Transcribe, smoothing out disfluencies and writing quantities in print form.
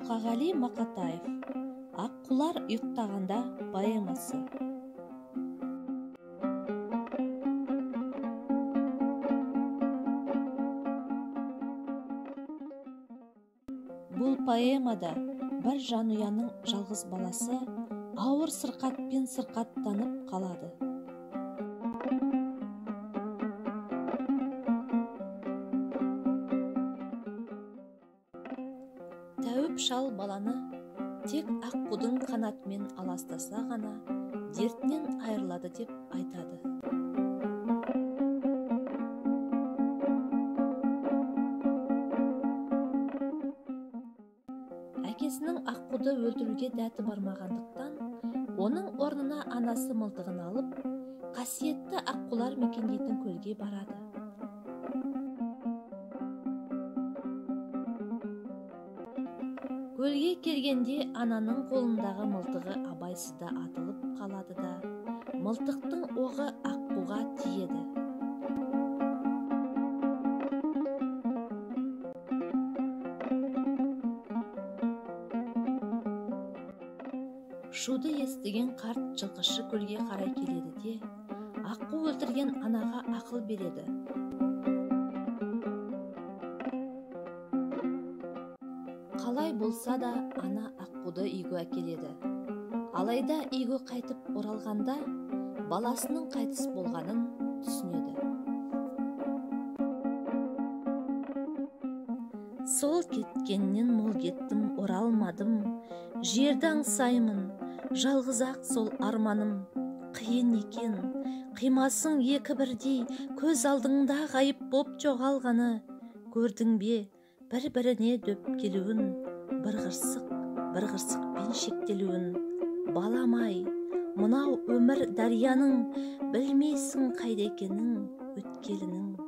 Мұқағали Мақатаев «Аққулар ұйықтағанда» поэмасы. Бұл поэмада бір жанұяның жалғыз баласы ауыр сырқатпен сырқаттанып қалады. Тәуіп шал баланы тек аққудың қанатымен аластаса ғана дертінен айырылады деп айтады. Әкесінің аққуды өлтіруге дәті бармағандықтан, оның орнына анасы мылтығын алып, қасиетті аққулар мекендейтін көлге барады. Көлге келгенде ананың қолындағы мылтығы абайсызда атылып қалады да, мылтықтың оғы аққуға тиеді. Шуды естіген қарт жылқышы көлге қарай келеді де, аққу өлтірген анаға ақыл береді. Қалай болса да ана аққуды үйге әкеледі. Алайда үйге қайтып оралғанда баласының қайтыс болғанын түсінеді. Сол кеткеннен мол кеттім, оралмадым, жерді аңсаймын, жалғыз-ақ сол арманым. Қиын екен, қимасың екі бірдей, көз алдыңда ғайып боп жоғалғаны. Көрдің бе, бір-біріне дөп келуін, бір қырсық, бір қырсықпен шектелуін. Балам-ай, мынау өмір дарияның, білмейсің қайда екенін, өткелінің.